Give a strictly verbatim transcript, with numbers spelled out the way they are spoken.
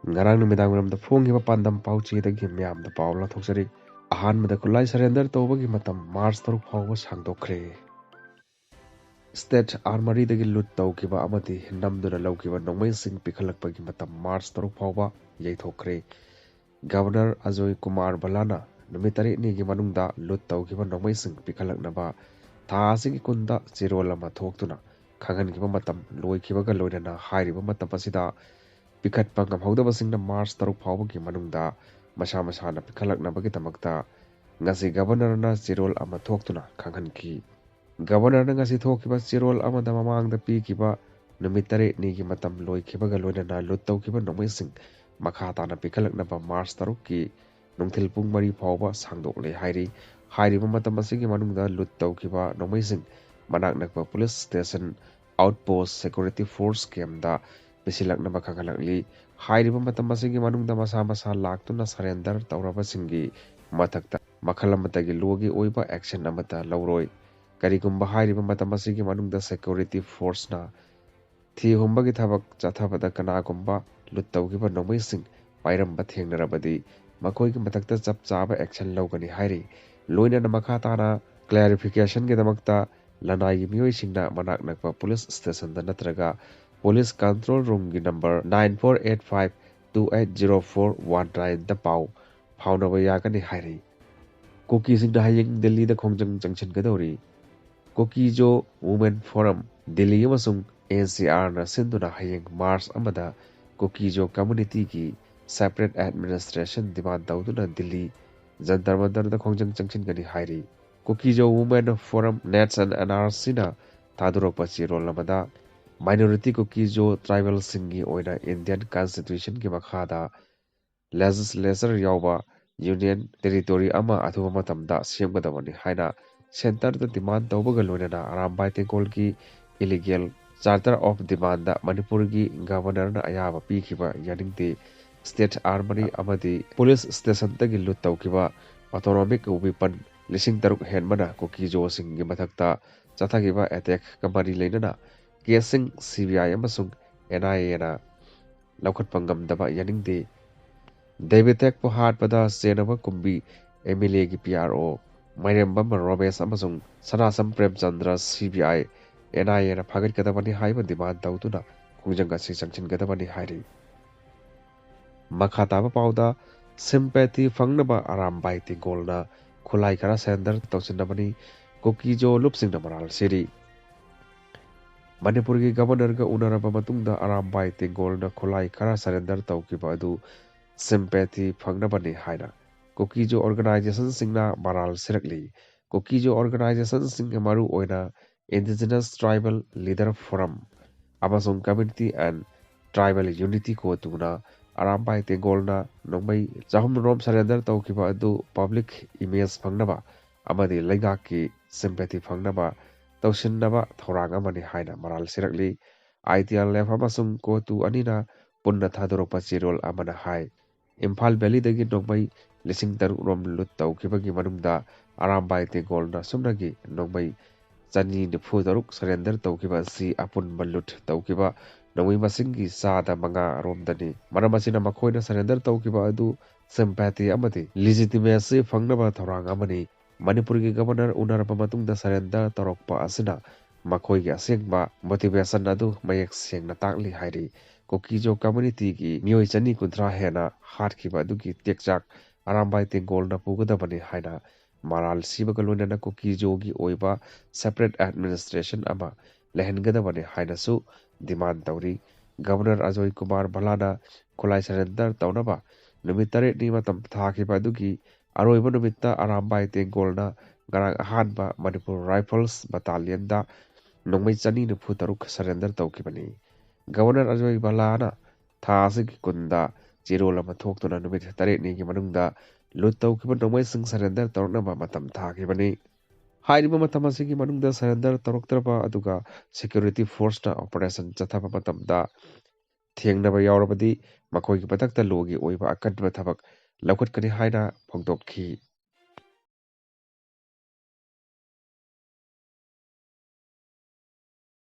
ꯉꯔꯥꯡ ꯅꯨꯃꯤꯗꯥꯡ ꯋꯥꯏꯔꯝꯗ ꯐꯣꯡꯈꯤꯕ ꯄꯥꯟꯗꯝ ꯄꯥꯎꯆꯦꯗꯒꯤ ꯃꯤꯌꯥꯝꯗ ꯄꯥꯎ ꯂꯧꯊꯣꯛꯆꯔꯤ꯫ ꯑꯍꯥꯟꯕꯗ ꯈꯨꯠꯂꯥꯏ surrender ꯇꯧꯕꯒꯤ ꯃꯇꯝ March ꯇꯔꯨꯛ ꯐꯥꯎꯕ ꯁꯥꯡꯗꯣꯛꯈ꯭ꯔꯦ꯫ State Armory ꯗꯒꯤ loot ꯇꯧꯈꯤꯕ ꯑꯃꯗꯤ ꯅꯝꯗꯨꯅ ꯂꯧꯈꯤꯕ ꯅꯣꯡꯃꯩꯁꯤꯡ ꯄꯤꯈꯠꯂꯛꯄꯒꯤ ꯃꯇꯝ March ꯇꯔꯨꯛ ꯐꯥꯎꯕ ꯌꯩꯊꯣꯛꯈ꯭ꯔꯦ꯫ Governor ꯑꯖꯣꯏ ꯀꯨꯃꯥꯔ ꯚꯜꯂꯥꯅ ꯅꯨꯃꯤꯠ ꯇꯔꯦꯠꯅꯤꯒꯤ ꯃꯅꯨꯡꯗ loot ꯇꯧꯈꯤꯕ ꯅꯣꯡꯃꯩꯁꯤꯡ ꯄꯤꯈꯠꯂꯛꯅꯕ ꯊꯥ ꯑꯁꯤꯒꯤ ꯀꯨꯟꯗ ꯆꯦꯔꯣꯜ ꯑꯃ ꯊꯣꯛꯇꯨꯅ ꯈꯪꯍꯟꯈꯤꯕ ꯃꯇꯝ ꯂꯣꯏꯈꯤꯕꯒ ꯂꯣꯏꯅꯅ ꯍꯥꯏꯔꯤꯕ ꯃꯇꯝ ꯑꯁꯤꯗ ꯄꯤꯈꯠꯄ ꯉꯝꯍꯧꯗꯕꯁꯤꯡꯅ March ꯇꯔꯨꯛ ꯐꯥꯎꯕꯒꯤ ꯃꯅꯨꯡꯗ ꯃꯁꯥ ꯃꯁꯥꯅ ꯄꯤꯈꯠꯂꯛꯅꯕꯒꯤꯗꯃꯛꯇ ꯉꯁꯤ Governor ꯅ ꯆꯦꯔꯣꯜ ꯑꯃ ꯊꯣꯛꯇꯨꯅ ꯈꯪꯍꯟꯈꯤ꯫ Governor ꯅ ꯉꯁꯤ ꯊꯣꯛꯈꯤꯕ ꯆꯦꯔꯣꯜ ꯑꯃꯗ ꯃꯃꯥꯡꯗ ꯄꯤꯈꯤꯕ ꯅꯨꯃꯤꯠ ꯇꯔꯦꯠꯅꯤꯒꯤ ꯃꯇꯝ ꯂꯣꯏꯈꯤꯕꯒ ꯂꯣꯏꯅꯅ loot ꯇꯧꯈꯤꯕ ꯅꯣꯡꯃꯩꯁꯤꯡ ꯃꯈꯥ ꯇꯥꯅ ꯄꯤꯈꯠꯂꯛꯅꯕ March ꯇꯔꯨꯛꯀꯤ ꯅꯨꯡꯊꯤꯜ ꯄꯨꯡ ꯃꯔꯤ ꯐꯥꯎꯕ ꯁꯥꯡꯗꯣꯛꯂꯦ ꯍꯥꯏꯔꯤ꯫ ꯍꯥꯏꯔꯤꯕ ꯃꯇꯝ ꯑꯁꯤꯒꯤ ꯃꯅꯨꯡꯗ loot ꯇꯧꯈꯤꯕ ꯅꯣꯡꯃꯩꯁꯤꯡ ꯃꯅꯥꯛ ꯅꯛꯄ police station, outpost, security force camp ꯗ ꯄꯤꯁꯤꯜꯂꯛꯅꯕ ꯈꯪꯍꯜꯂꯛꯂꯤ꯫ ꯍꯥꯏꯔꯤꯕ ꯃꯇꯝ ꯑꯁꯤꯒꯤ ꯃꯅꯨꯡꯗ ꯃꯁꯥ ꯃꯁꯥ ꯂꯥꯛꯇꯨꯅ surrender ꯇꯧꯔꯕꯁꯤꯡꯒꯤ ꯃꯊꯛꯇ ꯃꯈꯜ ꯑꯃꯠꯇꯒꯤ law ꯒꯤ ꯑꯣꯏꯕ action ꯑꯃꯠꯇ ꯂꯧꯔꯣꯏ꯫ ꯀꯔꯤꯒꯨꯝꯕ ꯍꯥꯏꯔꯤꯕ ꯃꯇꯝ ꯑꯁꯤꯒꯤ ꯃꯅꯨꯡꯗ security force ꯅ ꯊꯤꯍꯨꯝꯕꯒꯤ ꯊꯕꯛ ꯆꯠꯊꯕꯗ ꯀꯅꯥꯒꯨꯝꯕ loot ꯇꯧꯈꯤꯕ ꯅꯣꯡꯃꯩꯁꯤꯡ ꯄꯥꯏꯔꯝꯕ ꯊꯦꯡꯅꯔꯕꯗꯤ ꯃꯈꯣꯏꯒꯤ ꯃꯊꯛꯇ ꯆꯞ ꯆꯥꯕ action ꯂꯧꯒꯅꯤ ꯍꯥꯏꯔꯤ꯫ ꯂꯣꯏꯅꯅ ꯃꯈꯥ ꯇꯥꯅ clarification ꯒꯤꯗꯃꯛꯇ ꯂꯅꯥꯏꯒꯤ ꯃꯤꯑꯣꯏꯁꯤꯡꯅ ꯃꯅꯥꯛ ꯅꯛꯄ police station ꯗ ꯅꯠꯇ꯭ꯔꯒ police control room ꯒꯤ number nine four eight five two eight zero four one nine ꯗ ꯄꯥꯎ ꯐꯥꯎꯅꯕ ꯌꯥꯒꯅꯤ ꯍꯥꯏꯔꯤ꯫ ꯀꯨꯀꯤꯁꯤꯡꯅ ꯍꯌꯦꯡ ꯗꯤꯜꯂꯤꯗ ꯈꯣꯡꯖꯪ ꯆꯪꯁꯤꯟꯒꯗꯧꯔꯤ꯫ ꯀꯨꯀꯤꯖꯣ Women Forum ꯗꯤꯜꯂꯤ ꯑꯃꯁꯨꯡ N C R ꯅ ꯁꯤꯟꯗꯨꯅ ꯍꯌꯦꯡ March ꯑꯃꯗ ꯀꯨꯀꯤꯖꯣ community ꯒꯤ separate administration demand ꯇꯧꯗꯨꯅ ꯗꯤꯜꯂꯤ ꯖꯟꯇꯔ ꯃꯟꯇꯔꯗ ꯈꯣꯡꯖꯪ ꯆꯪꯁꯤꯟꯒꯅꯤ ꯍꯥꯏꯔꯤ꯫ ꯀꯨꯀꯤꯖꯣ Women Forum, NETS and N R C ꯅ ꯊꯥꯗꯣꯔꯛꯄ ꯆꯦꯔꯣꯜ ꯑꯃꯗ minority ꯀꯨꯀꯤꯖꯣ tribal ꯁꯤꯡꯒꯤ ꯑꯣꯏꯅ Indian Constitution ꯒꯤ ꯃꯈꯥꯗ legislature ꯌꯥꯎꯕ union territory ꯑꯃ ꯑꯊꯨꯕ ꯃꯇꯝꯗ ꯁꯦꯝꯒꯗꯕꯅꯤ ꯍꯥꯏꯅ centre ꯗ demand ꯇꯧꯕꯒ ꯂꯣꯏꯅꯅ Arambai ꯇꯦꯡꯒꯣꯜꯒꯤ illegal charter of demand ꯗ ꯃꯅꯤꯄꯨꯔꯒꯤ Governor ꯅ ꯑꯌꯥꯕ ꯄꯤꯈꯤꯕ ꯌꯥꯅꯤꯡꯗꯦ꯫ State Armory ꯑꯃꯗꯤ police station ꯗꯒꯤ loot ꯇꯧꯈꯤꯕ automatic weapon ꯂꯤꯁꯤꯡ ꯇꯔꯨꯛ ꯍꯦꯟꯕꯅ ꯀꯨꯀꯤꯖꯣꯁꯤꯡꯒꯤ ꯃꯊꯛꯇ ꯆꯠꯊꯈꯤꯕ attack ꯀ ꯃꯔꯤ ꯂꯩꯅꯅ case ꯁꯤꯡ C B I ꯑꯃꯁꯨꯡ N I A ꯅ ꯂꯧꯈꯠꯄ ꯉꯝꯗꯕ ꯌꯥꯅꯤꯡꯗꯦ꯫ ꯗꯦꯕꯤꯇꯦꯛꯄꯨ ꯍꯥꯠꯄꯗ ꯆꯦꯟꯅꯕ ꯀꯨꯝꯕꯤ ꯑꯦꯝ ꯑꯦꯜ ꯑꯦꯒꯤ ꯄꯤ ꯑꯥꯔ ꯑꯣ ꯃꯥꯏꯔꯦꯝꯕꯝ ꯔꯣꯃꯦꯁ ꯑꯃꯁꯨꯡ ꯁꯅꯥꯁꯝ Premchandra C B I, and ꯑꯥꯏ ꯑꯦꯅ ꯐꯥꯒꯠꯀꯗꯕꯅꯤ ꯍꯥꯏꯕ ꯗꯤꯃꯥꯟ ꯇꯧꯗꯨꯅ ꯈꯣꯡꯖꯪ ꯑꯁꯤ ꯆꯪꯁꯤꯟꯒꯗꯕꯅꯤ ꯍꯥꯏꯔꯤ꯫ ꯃꯈꯥ ꯇꯥꯕ ꯄꯥꯎꯗ, ꯁꯤꯝꯄꯦꯊꯤ ꯐꯪꯅꯕ ꯑꯔꯥꯝꯕꯥꯏ ꯇꯦꯡꯒꯣꯜꯅ ꯈꯨꯠꯂꯥꯏ ꯈꯔ ꯁꯔꯦꯟꯗꯔ ꯇꯧꯁꯤꯟꯅꯕꯅꯤ ꯀꯨꯀꯤꯖꯣ ꯂꯨꯞꯁꯤꯡꯅ ꯃꯔꯥꯜ ꯁꯤꯔꯤ꯫ ꯃꯅꯤꯄꯨꯔꯒꯤ ꯒꯕꯔꯅꯔꯒ ꯎꯅꯔꯕ ꯃꯇꯨꯡꯗ ꯑꯔꯥꯝꯕꯥꯏ ꯇꯦꯡꯒꯣꯜꯅ ꯈꯨꯠꯂꯥꯏ ꯈꯔ ꯁꯔꯦꯟꯗꯔ ꯇꯧꯈꯤꯕ ꯑꯗꯨ ꯁꯤꯝꯄꯦꯊꯤ ꯐꯪꯅꯕꯅꯤ ꯍꯥꯏꯅ ꯀꯨꯀꯤꯖꯣ ꯑꯣꯔꯒꯅꯥꯏꯖꯦꯁꯟꯁꯤꯡꯅ ꯃꯔꯥꯜ ꯁꯤꯔꯛꯂꯤ꯫ ꯀꯨꯀꯤꯖꯣ ꯑꯣꯔꯒꯅꯥꯏꯖꯦꯁꯟꯁꯤꯡ, ꯃꯔꯨ ꯑꯣꯏꯅ ꯏꯟꯗꯤꯖꯤꯅꯁ ꯇ꯭ꯔꯥꯏꯕꯦꯜ ꯂꯤꯗꯔ ꯐꯣꯔꯝ ꯑꯃꯁꯨꯡ ꯀꯝꯃ꯭ꯌꯨꯅꯤꯇꯤ ꯑꯦꯟ ꯇ꯭ꯔꯥꯏꯕꯦꯜ ꯌꯨꯅꯤꯇꯤ ꯀꯣꯇꯨꯅ ꯑꯔꯥꯝꯕꯥꯏ ꯇꯦꯡꯒꯣꯜꯅ ꯅꯣꯡꯃꯩ ꯆꯍꯨꯝ ꯔꯣꯝ ꯁꯔꯦꯟꯗꯔ ꯇꯧꯈꯤꯕ ꯑꯗꯨ ꯄꯕ꯭ꯂꯤꯛ ꯏꯃꯦꯖ ꯐꯪꯅꯕ ꯑꯃꯗꯤ ꯂꯩꯉꯥꯛꯀꯤ ꯁꯤꯝꯄꯦꯊꯤ ꯐꯪꯅꯕ ꯇꯧꯁꯤꯟꯅꯕ ꯊꯧꯔꯥꯡ ꯑꯃꯅꯤ ꯍꯥꯏꯅ ꯃꯔꯥꯜ ꯁꯤꯔꯛꯂꯤ꯫ ꯑꯥꯏ ꯇꯤ ꯑꯦꯜ ꯑꯦꯐ ꯑꯃꯁꯨꯡ ꯀꯣꯇꯨ ꯑꯅꯤꯅ ꯄꯨꯟꯅ ꯊꯥꯗꯣꯔꯛꯄ ꯆꯦꯔꯣꯜ ꯑꯃꯅ ꯍꯥꯏ, ꯏꯝꯐꯥꯜ ꯚꯦꯂꯤꯗꯒꯤ ꯅꯣꯡꯃꯩ ꯂꯤꯁꯤꯡ ꯇꯔꯨꯛ ꯔꯣꯝ ꯂꯨꯠ ꯇꯧꯈꯤꯕꯒꯤ ꯃꯅꯨꯡꯗ ꯑꯔꯥꯝꯕꯥꯏ ꯇꯦꯡꯒꯣꯜꯅ ꯁꯨꯞꯅꯒꯤ ꯅꯣꯡꯃꯩ ꯆꯅꯤ ꯅꯤꯐꯨ ꯇꯔꯨꯛ ꯁꯔꯦꯟꯗꯔ ꯇꯧꯈꯤꯕ ꯑꯁꯤ ꯑꯄꯨꯟꯕ ꯂꯨꯠ ꯇꯧꯈꯤꯕ ꯅꯣꯡꯃꯩ ꯃꯁꯤꯡꯒꯤ ꯆꯥꯗ ꯃꯉꯥ ꯔꯣꯝꯗꯅꯤ꯫ ꯃꯔꯝ ꯑꯁꯤꯅ ꯃꯈꯣꯏꯅ ꯁꯔꯦꯟꯗꯔ ꯇꯧꯈꯤꯕ ꯑꯗꯨ ꯁꯤꯝꯄꯦꯊꯤ ꯑꯃꯗꯤ ꯂꯤꯖꯤꯇꯤꯃꯦꯁꯤ ꯐꯪꯅꯕ ꯊꯧꯔꯥꯡ ꯑꯃꯅꯤ꯫ ꯃꯅꯤꯄꯨꯔꯒꯤ ꯒꯕꯔꯅꯔ ꯎꯅꯔꯕ ꯃꯇꯨꯡꯗ ꯁꯔꯦꯟꯗꯔ ꯇꯧꯔꯛꯄ ꯑꯁꯤꯅ ꯃꯈꯣꯏꯒꯤ ꯑꯁꯦꯡꯕ ꯃꯣꯇꯤꯚꯦꯁꯟ ꯑꯗꯨ ꯃꯌꯦꯛ ꯁꯦꯡꯅ ꯇꯥꯛꯂꯤ ꯍꯥꯏꯔꯤ꯫ ꯀꯨꯀꯤꯖꯣ ꯀꯝꯃ꯭ꯌꯨꯅꯤꯇꯤꯒꯤ ꯃꯤꯑꯣꯏ ꯆꯅꯤ ꯀꯨꯟꯊ꯭ꯔꯥ ꯍꯦꯟꯅ ꯍꯥꯠꯈꯤꯕ ꯑꯗꯨꯒꯤ ꯇꯦꯛꯆꯥꯛ ꯑꯔꯥꯝꯕꯥꯏ ꯇꯦꯡꯒꯣꯜꯅ ꯄꯨꯒꯗꯕꯅꯤ ꯍꯥꯏꯅ ꯃꯔꯥꯜ ꯁꯤꯕꯒ ꯂꯣꯏꯅꯅ ꯀꯨꯀꯤꯖꯣꯒꯤ ꯑꯣꯏꯕ ꯁꯦꯄꯔꯦꯠ ꯑꯦꯗꯃꯤꯅꯤꯁꯇ꯭ꯔꯦꯁꯟ ꯑꯃ ꯂꯩꯍꯟꯒꯗꯕꯅꯤ ꯍꯥꯏꯅꯁꯨ ꯗꯤꯃꯥꯟ ꯇꯧꯔꯤ꯫ ꯒꯕꯔꯅꯔ ꯑꯖꯣꯏ ꯀꯨꯃꯥꯔ ꯚꯜꯂꯥꯅ ꯈꯨꯠꯂꯥꯏ ꯁꯔꯦꯟꯗꯔ ꯇꯧꯅꯕ ꯅꯨꯃꯤꯠ ꯇꯔꯦꯠꯅꯤ ꯃꯇꯝ ꯊꯥꯈꯤꯕ ꯑꯗꯨꯒꯤ ꯑꯔꯣꯏꯕ ꯅꯨꯃꯤꯠꯇ ꯑꯔꯥꯝꯕꯥꯏ ꯇꯦꯡꯒꯣꯜꯅ ꯉꯔꯥꯡ ꯑꯍꯥꯟꯕ ꯃꯅꯤꯄꯨꯔ ꯔꯥꯏꯐꯜꯁ ꯕꯇꯥꯂꯤꯌꯟꯗ ꯅꯣꯡꯃꯩ ꯆꯅꯤ ꯅꯤꯐꯨ ꯇꯔꯨꯛ ꯁꯔꯦꯟꯗꯔ ꯇꯧꯈꯤꯕꯅꯤ꯫ ꯒꯕꯔꯅꯔ ꯑꯖꯣꯏ ꯚꯜꯂꯥꯅ ꯊꯥ ꯑꯁꯤꯒꯤ ꯀꯨꯟꯗ ꯆꯦꯔꯣꯜ ꯑꯃ ꯊꯣꯛꯇꯨꯅ ꯅꯨꯃꯤꯠ ꯇꯔꯦꯠꯅꯤꯒꯤ ꯃꯅꯨꯡꯗ ꯂꯨꯠ ꯇꯧꯈꯤꯕ ꯅꯣꯡꯃꯩꯁꯤꯡ ꯁꯔꯦꯟꯗꯔ ꯇꯧꯔꯛꯅꯕ ꯃꯇꯝ ꯊꯥꯈꯤꯕꯅꯤ꯫ ꯍꯥꯏꯔꯤꯕ ꯃꯇꯝ ꯑꯁꯤꯒꯤ ꯃꯅꯨꯡꯗ ꯁꯔꯦꯟꯗꯔ ꯇꯧꯔꯛꯇ꯭ꯔꯕ ꯑꯗꯨꯒ ꯁꯦꯀ꯭ꯌꯨꯔꯤꯇꯤ ꯐꯣꯔꯁꯅ ꯑꯣꯄꯔꯦꯁꯟ ꯆꯠꯊꯕ ꯃꯇꯝꯗ ꯊꯦꯡꯅꯕ ꯌꯥꯎꯔꯕꯗꯤ ꯃꯈꯣꯏꯒꯤ ꯃꯊꯛꯇ ꯂꯣꯒꯤ ꯑꯣꯏꯕ ꯑꯀꯟꯕ ꯊꯕꯛ ꯂꯧꯈꯠꯀꯅꯤ ꯍꯥꯏꯅ ꯐꯣꯡꯗꯣꯛꯈꯤ꯫